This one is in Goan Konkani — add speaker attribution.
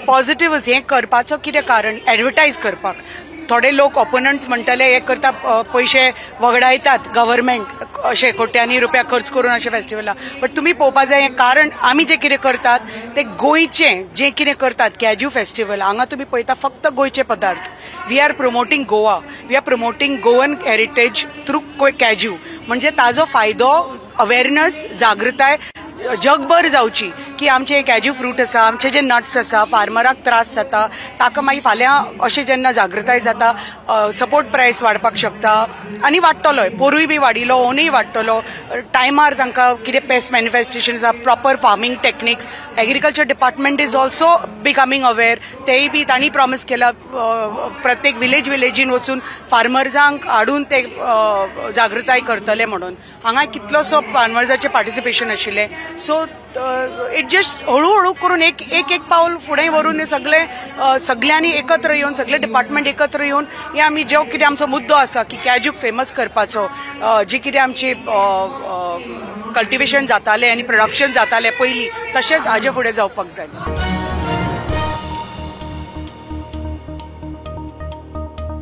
Speaker 1: पॉझिटिव्ह हें करपाचो कितें कारण, एडवर्टायज करपाक. थोडे लोक ऑपोनंट्स म्हणटले हे करता पयशे वगडायतात गव्हर्मेंट अशे कोट्यांनी रुपया खर्च करून अशे फेस्टिवला, बट तुमी पळोवपा जाय हें कारण आमी जें कितें करतात ते गोंयचें जें कितें करतात कॅज्यू फेस्टिवल हांगा तुमी पळयता फक्त गोंयचे पदार्थ. We are promoting Goa, we are promoting Goan heritage through cashew. म्हणजे ताजो फायदो अवेरनस जागृताय जगभर जावची की आमचे कॅज्यू फ्रूट आसा, आमचे जे नट्स आसा, फार्मराक त्रास जाता ताका मागीर फाल्यां अशें जेन्ना जागृताय जाता सपोर्ट प्रायस वाडपाक शकता आनी वाडटलोय, पोरूय बी वाडिल्लो, ओनूय वाडटलो. टायमार तांकां कितें पेस्ट मॅनिफेस्टेशन आसा, proper farming techniques, agriculture department is also becoming aware. तेय बी तांणी प्रॉमीस केला प्रत्येक विलेज विलेजीन वचून फार्मर्सांक हाडून ते जागृताय करतले म्हणून. हांगा कितलोसो फार्मर्साचें पार्टिसिपेशन आशिल्लें. सो it just हळूहळू करून एक एक एक पावल फुडें व्हरून हे सगळे सगळ्यांनी एकत्र येवन सगळे डिपार्टमेंट एकत्र येवन हे आमी जो कितें आमचो मुद्दो आसा की कॅज्यूक फेमस करपाचो, जी कितें आमची कल्टिवेशन जातालें आनी प्रोडक्शन जातालें पयलीं तशेंच हाजे फुडें जावपाक जाय.